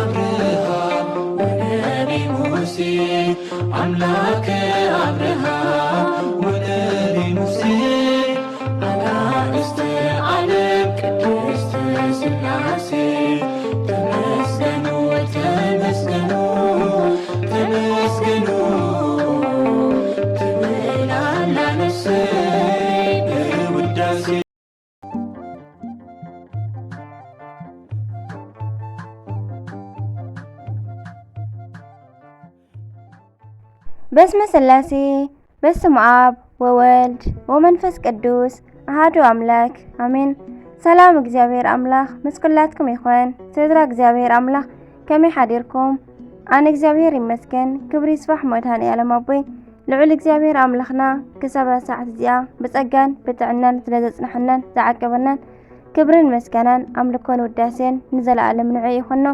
አብርሃም ወነቢ ሙሴ፣ አምላከ አብርሃም ወነቢ ሙሴ፣ አጋእዝተ ዓለም ቅድስት ሥላሴ፣ ተመስገኑ፣ ተመስገኑ፣ ተመስገኑ ትብል ኣላ ነፍሰይ በውዳሴ። በስመ ሥላሴ፣ በስመ አብ ወወልድ ወመንፈስ ቅዱስ አሐዱ አምላክ አሜን። ሰላም እግዚኣብሔር ኣምላኽ ምስ ኩላትኩም ይኹን። ስድራ እግዚኣብሔር ኣምላኽ ከመይ ሓዲርኩም? ኣነ እግዚኣብሔር ይመስገን፣ ክብሪ ይስፋሕ መድኃኔ ዓለም ኣቦይ። ልዑል እግዚኣብሔር ኣምላኽና ክሳብ እዛ ሰዓት እዚኣ ብጸጋን ብጥዕናን ስለ ዘጽንሐናን ዝዓቀበናን ክብርን ምስጋናን ኣምልኮን ውዳሴን ንዘለኣለም ንዑ ይኹኖ።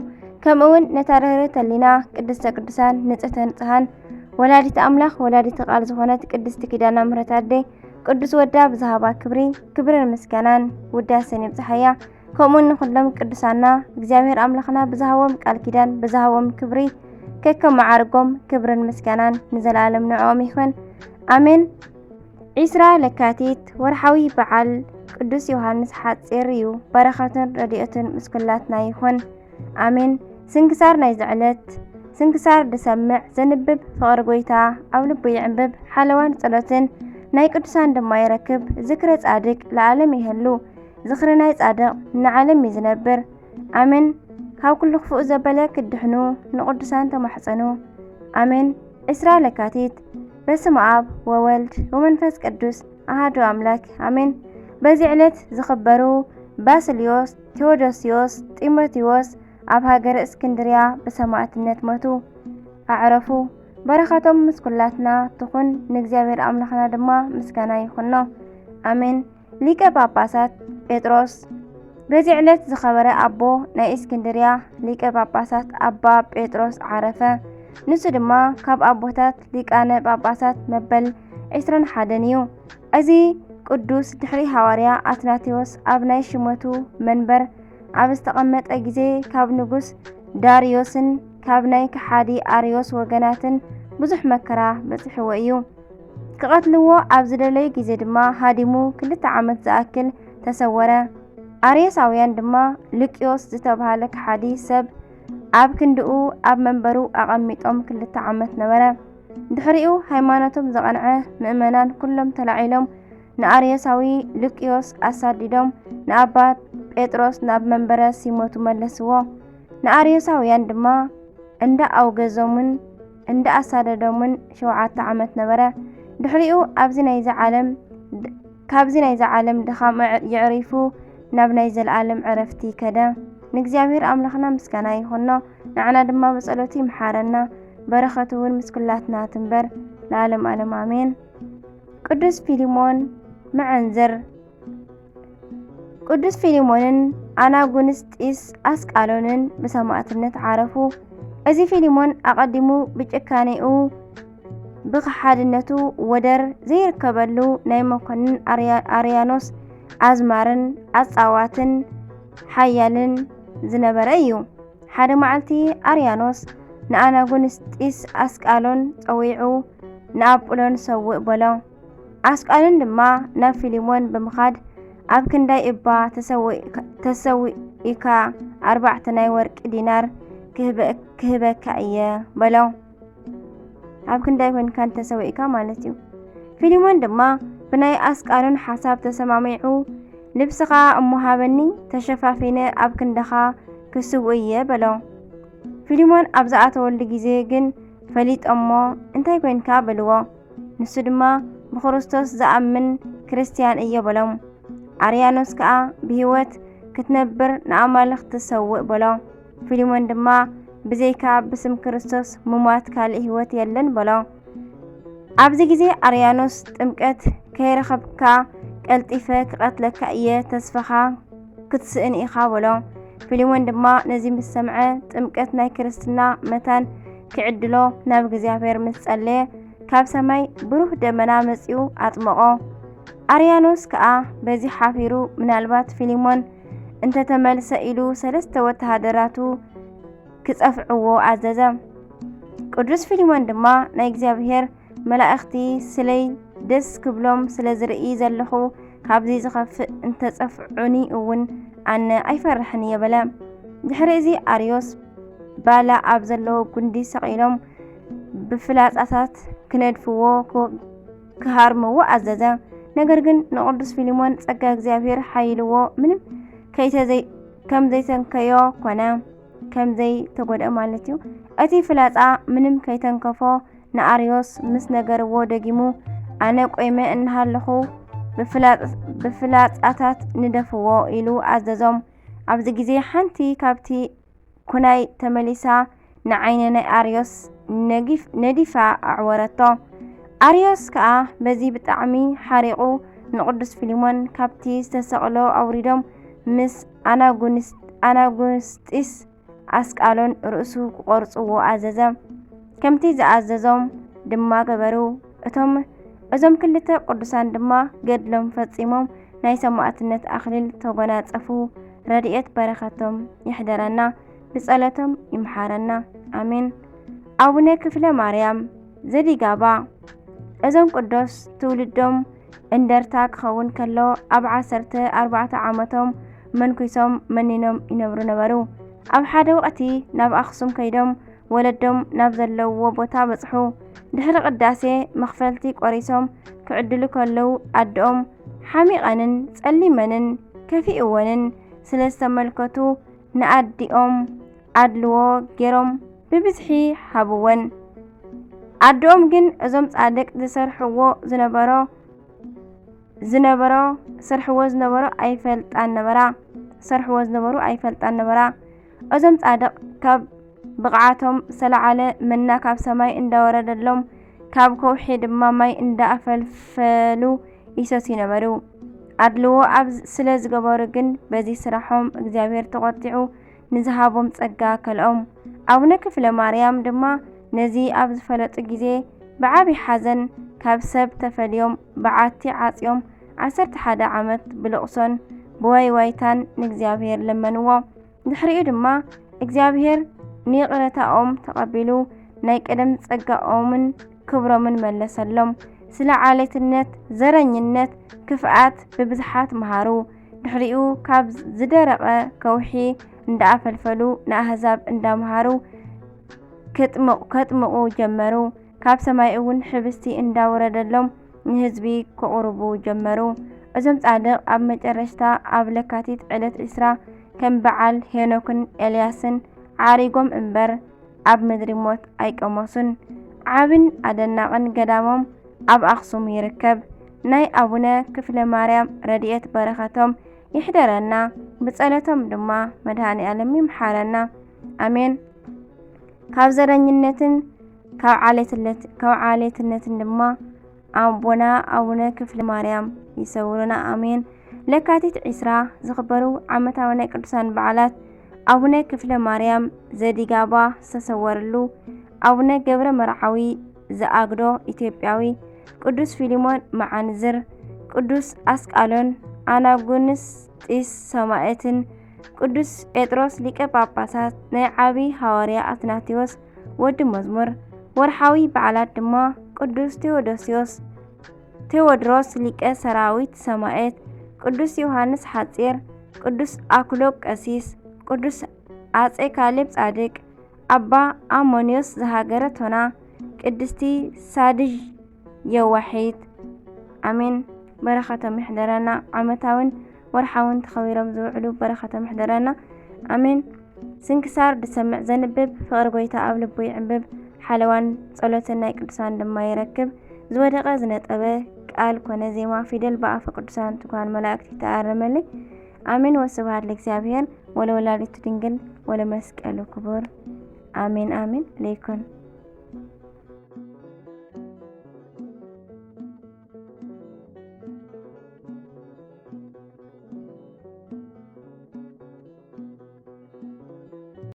ከምኡ እውን ነታ ርህርህት ህሊና ቅድስተ ቅዱሳን ንጽህተ ንጽሃን ወላዲት ኣምላኽ ወላዲት ቃል ዝኾነት ቅድስቲ ኪዳነ ምሕረት ኣደይ ቅዱስ ወዳ ብዝሃባ ክብሪ ክብርን ምስጋናን ውዳሴን ይብጽሓያ። ከምኡ ንኹሎም ቅዱሳና እግዚኣብሔር ኣምላኽና ብዝሃቦም ቃል ኪዳን ብዝሃቦም ክብሪ ከከም መዓርጎም ክብርን ምስጋናን ንዘለኣለም ንዕኦም ይኹን። ኣሜን። ዒስራ ለካቲት ወርሓዊ በዓል ቅዱስ ዮሃንስ ሓጺር እዩ። በረኸትን ረድኤትን ምስ ኩላትና ይኹን። ኣሜን። ስንክሳር ናይዚ ዕለት። ስንክሳር ዝሰምዕ ዘንብብ ፍቕሪ ጐይታ ኣብ ልቡ ይዕንብብ፣ ሓለዋን ጸሎትን ናይ ቅዱሳን ድማ ይረክብ። ዝክረ ጻድቅ ለዓለም ይህሉ፣ ዝኽሪ ናይ ጻድቕ ንዓለም እዩ ዝነብር። ኣሜን። ካብ ኩሉ ክፉእ ዘበለ ክትድሕኑ ንቅዱሳን ተማሕጸኑ። ኣሜን። ዕስራ ለካቲት። በስመ አብ ወወልድ ወመንፈስ ቅዱስ አሐዱ አምላክ አሜን። በዚህ ዕለት ዝኽበሩ ባስልዮስ፣ ቴዎዶስዮስ፣ ጢሞቴዎስ ኣብ ሃገረ እስክንድርያ ብሰማዕትነት ሞቱ፣ ኣዕረፉ። በረኸቶም ምስ ኩላትና ትኹን፣ ንእግዚኣብሔር ኣምላኽና ድማ ምስጋና ይኹኖ። ኣሜን። ሊቀ ጳጳሳት ጴጥሮስ። በዚ ዕለት ዝኸበረ ኣቦ ናይ እስክንድርያ ሊቀ ጳጳሳት ኣባ ጴጥሮስ ዓረፈ። ንሱ ድማ ካብ ኣቦታት ሊቃነ ጳጳሳት መበል ዕስራን ሓደን እዩ። እዚ ቅዱስ ድሕሪ ሃዋርያ ኣትናቴዎስ ኣብ ናይ ሽመቱ መንበር ኣብ ዝተቐመጠ ግዜ ካብ ንጉስ ዳርዮስን ካብ ናይ ከሓዲ ኣርዮስ ወገናትን ብዙሕ መከራ በጺሕዎ እዩ። ክቐትልዎ ኣብ ዝደለዩ ግዜ ድማ ሃዲሙ ክልተ ዓመት ዝኣክል ተሰወረ። ኣርዮሳውያን ድማ ሉቅዮስ ዝተባህለ ከሓዲ ሰብ ኣብ ክንድኡ ኣብ መንበሩ ኣቐሚጦም ክልተ ዓመት ነበረ። ድሕሪኡ ሃይማኖቶም ዘቐንዐ ምእመናን ኩሎም ተላዒሎም ንኣርዮሳዊ ሉቅዮስ ኣሳዲዶም ንኣባ ጴጥሮስ ናብ መንበረ ሲመቱ መለስዎ። ንኣርዮሳውያን ድማ እንዳ ኣውገዞምን እንዳ ኣሳደዶምን ሸውዓተ ዓመት ነበረ። ድሕሪኡ ኣብዚ ናይዚ ዓለም፣ ካብዚ ናይዚ ዓለም ድኻም የዕሪፉ ናብ ናይ ዘለኣለም ዕረፍቲ ከደ። ንእግዚኣብሔር ኣምላኽና ምስጋና ይኹኖ፣ ንዓና ድማ ብጸሎቱ ይምሓረና፣ በረኸቱ እውን ምስ ኩላትና ትንበር ለዓለም ዓለም ኣሜን። ቅዱስ ፊልሞን መዐንዝር። ቅዱስ ፊልሞንን ኣናጉንስጢስ ኣስቃሎንን ብሰማዕትነት ዓረፉ። እዚ ፊልሞን ኣቐዲሙ ብጭካኔኡ ብኸሓድነቱ ወደር ዘይርከበሉ ናይ መኮንን ኣርያ-፣ ኣርያኖስ ኣዝማርን ኣጻዋትን ሓያልን ዝነበረ እዩ። ሓደ መዓልቲ ኣርያኖስ ንኣናጉንስጢስ ኣስቃሎን ጸዊዑ ንኣጵሎን ሰውእ በሎ። ኣስቃሎን ድማ ናብ ፊልሞን ብምኻድ፣ ኣብ ክንዳይ እባ ተሰዊእካ-፣ ተሰዊእካ ኣርባዕተ ናይ ወርቂ ዲናር ክህበ-፣ ክህበካ እየ በሎ። ኣብ ክንዳይ ኮንካ እንተሰዊእካ ማለት እዩ። ፊልሞን ድማ ብናይ ኣስቃሎን ሓሳብ ተሰማሚዑ፣ ልብስኻ እሞ ሃበኒ፣ ተሸፋፊነ ኣብ ክንድኻ ክስውእ እየ በሎ። ፊልሞን ኣብ ዝኣተወሉ ግዜ ግን ፈሊጦሞ፣ እንታይ ኮንካ በልዎ። ንሱ ድማ ብክርስቶስ ዝኣምን ክርስትያን እየ በሎም። ኣርያኖስ ከኣ ብህይወት ክትነብር ንኣማልኽቲ ሰውእ በሎ። ፊልሞን ድማ ብዘይካ ብስም ክርስቶስ ምሟት ካልእ ህይወት የለን በሎ። ኣብዚ ግዜ ኣርያኖስ ጥምቀት ከይረኸብካ ቀልጢፈ ክቐትለካ እየ፣ ተስፋኻ ክትስእን ኢኻ በሎ። ፊልሞን ድማ ነዚ ምስ ሰምዐ ጥምቀት ናይ ክርስትና መታን ክዕድሎ ናብ እግዚኣብሔር ምስ ጸለየ ካብ ሰማይ ብሩህ ደመና መጺኡ ኣጥመቖ። ኣርያኖስ ከኣ በዚ ሓፊሩ ምናልባት ፊልሞን እንተተመልሰ ኢሉ ሰለስተ ወተሃደራቱ ክጸፍዕዎ ኣዘዘ። ቅዱስ ፊልሞን ድማ ናይ እግዚኣብሔር መላእኽቲ ስለይ ደስ ክብሎም ስለ ዝርኢ ዘለኹ፣ ካብዚ ዝኸፍእ እንተጸፍዑኒ እውን ኣነ ኣይፈርሕን እየ በለ። ድሕሪ እዚ ኣርዮስ ባላ ኣብ ዘለዎ ጉንዲ ሰቒሎም ብፍላጻታት ክነድፍዎ ክሃርምዎ ኣዘዘ። ነገር ግን ንቅዱስ ፊልሞን ጸጋ እግዚኣብሔር ሓይልዎ ምንም ከይተዘይ ከም ዘይተንከዮ ኮነ። ከም ዘይተጎድአ ማለት እዩ። እቲ ፍላጻ ምንም ከይተንከፎ ንኣርዮስ ምስ ነገርዎ ደጊሙ ኣነ ቆይመ እናሃለኹ ብፍላጻታት ንደፍዎ ኢሉ ኣዘዞም። ኣብዚ ግዜ ሓንቲ ካብቲ ኩናይ ተመሊሳ ንዓይኒ ናይ ኣርዮስ ነዲፋ ኣዕወረቶ። ኣርዮስ ከኣ በዚ ብጣዕሚ ሓሪቑ ንቅዱስ ፊልሞን ካብቲ ዝተሰቕሎ ኣውሪዶም ምስ ኣናጉንስጢስ ኣስቃሎን ርእሱ ክቖርጽዎ ኣዘዘ። ከምቲ ዝኣዘዞም ድማ ገበሩ። እቶም እዞም ክልተ ቅዱሳን ድማ ገድሎም ፈጺሞም ናይ ሰማዕትነት ኣኽሊል ተጎናጸፉ። ረድኤት በረኸቶም ይሕደረና፣ ብጸሎቶም ይምሓረና። ኣሜን። ኣቡነ ክፍለ ማርያም ዘዲጋባ። እዞም ቅዱስ ትውልዶም እንደርታ ክኸውን ከሎ ኣብ ዓሰርተ ኣርባዕተ ዓመቶም መንኩሶም መኒኖም ይነብሩ ነበሩ። ኣብ ሓደ ወቕቲ ናብ ኣኽሱም ከይዶም ወለዶም ናብ ዘለውዎ ቦታ በጽሑ። ድሕሪ ቅዳሴ መኽፈልቲ ቆሪሶም ክዕድሉ ከለዉ ኣደኦም ሓሚቐንን ጸሊመንን ከፊእወንን ስለ ዝተመልከቱ ንኣዲኦም ኣድልዎ ገይሮም ብብዝሒ ሃብወን። ኣደኦም ግን እዞም ጻድቅ ዝሰርሕዎ ዝነበሮ ዝነበሮ ዝሰርሕዎ ዝነበሮ ኣይፈልጣን ነበራ ዝሰርሕዎ ዝነበሩ ኣይፈልጣን ነበራ። እዞም ጻድቅ ካብ ብቕዓቶም ዝተለዓለ መና ካብ ሰማይ እንዳወረደሎም ካብ ከውሒ ድማ ማይ እንዳኣፈልፈሉ ይሰትዩ ነበሩ። ኣድልዎ ኣብ ስለ ዝገበሩ ግን በዚ ስራሖም እግዚኣብሔር ተቖጢዑ ንዝሃቦም ጸጋ ከልኦም። ኣቡነ ክፍለ ማርያም ድማ ነዚ ኣብ ዝፈለጡ ግዜ ብዓቢ ሓዘን ካብ ሰብ ተፈልዮም በዓቲ ዓጽዮም ዓሰርተ ሓደ ዓመት ብልቕሶን ብዋይዋይታን ንእግዚኣብሔር ለመንዎ። ድሕሪኡ ድማ እግዚኣብሔር ንይቕረታኦም ተቐቢሉ ናይ ቀደም ጸጋኦምን ክብሮምን መለሰሎም። ስለ ዓሌትነት፣ ዘረኝነት፣ ክፍኣት ብብዝሓት መሃሩ። ድሕሪኡ ካብ ዝደረቐ ከውሒ እንዳኣፈልፈሉ ንኣህዛብ እንዳምሃሩ ከጥምቑ ጀመሩ። ካብ ሰማይ እውን ሕብስቲ እንዳወረደሎም ንህዝቢ ከቑርቡ ጀመሩ። እዞም ጻድቕ ኣብ መጨረሽታ ኣብ ለካቲት ዕለት ዕስራ ከም በዓል ሄኖክን ኤልያስን ዓሪጎም እምበር ኣብ ምድሪ ሞት ኣይቀመሱን። ዓብን ኣደናቕን ገዳሞም ኣብ ኣኽሱም ይርከብ። ናይ ኣቡነ ክፍለ ማርያም ረድኤት በረኸቶም ይሕደረና፣ ብጸሎቶም ድማ መድኃኔ ዓለም ይምሓረና። ኣሜን። ካብ ዘረኝነትን ካብ ዓሌትነት-፣ ካብ ዓሌትነትን ድማ ኣቦና ኣቡነ ክፍለ ማርያም ይሰውሩና። ኣሜን። ለካቲት ዕስራ ዝኽበሩ ዓመታዊ ናይ ቅዱሳን በዓላት ኣቡነ ክፍለ ማርያም ዘዲጋባ ዝተሰወርሉ፣ ኣቡነ ገብረ መርዓዊ ዘኣግዶ ኢትዮጵያዊ፣ ቅዱስ ፊሊሞን መዓንዝር፣ ቅዱስ ኣስቃሎን ኣናጉንስጢስ ሰማእትን፣ ቅዱስ ጴጥሮስ ሊቀ ጳጳሳት፣ ናይ ዓቢ ሃዋርያ ኣትናቴዎስ ወዲ መዝሙር። ወርሓዊ በዓላት ድማ ቅዱስ ቴዎዶስዮስ፣ ቴዎድሮስ ሊቀ ሰራዊት ሰማእት፣ ቅዱስ ዮሃንስ ሓጺር፣ ቅዱስ ኣክሎግ ቀሲስ፣ ቅዱስ ኣጼ ካሌብ ጻድቅ፣ ኣባ ኣሞንዮስ ዘሃገረ ቶና፣ ቅድስቲ ሳድዥ የዋሒት። ኣሜን። በረኸቶም ይሕደረና። ዓመታውን ወርሓውን ተኸቢሮም ዝውዕሉ በረኸቶም ይሕደረና። ኣሜን። ስንክሳር ዝሰምዕ ዘንብብ፣ ፍቕሪ ጐይታ ኣብ ልቡ ይዕምብብ፣ ሓለዋን ጸሎትን ናይ ቅዱሳን ድማ ይረክብ። ዝወደቐ ዝነጠበ፣ ቃል ኮነ ዜማ፣ ፊደል ብኣፈ ቅዱሳን ትጉሃን መላእክት ይተኣረመለይ። ኣሜን። ወስብሐት ለእግዚኣብሔር ወለወላዲቱ ድንግል ወለመስቀሉ ክቡር። ኣሜን፣ ኣሜን። ለይኩን።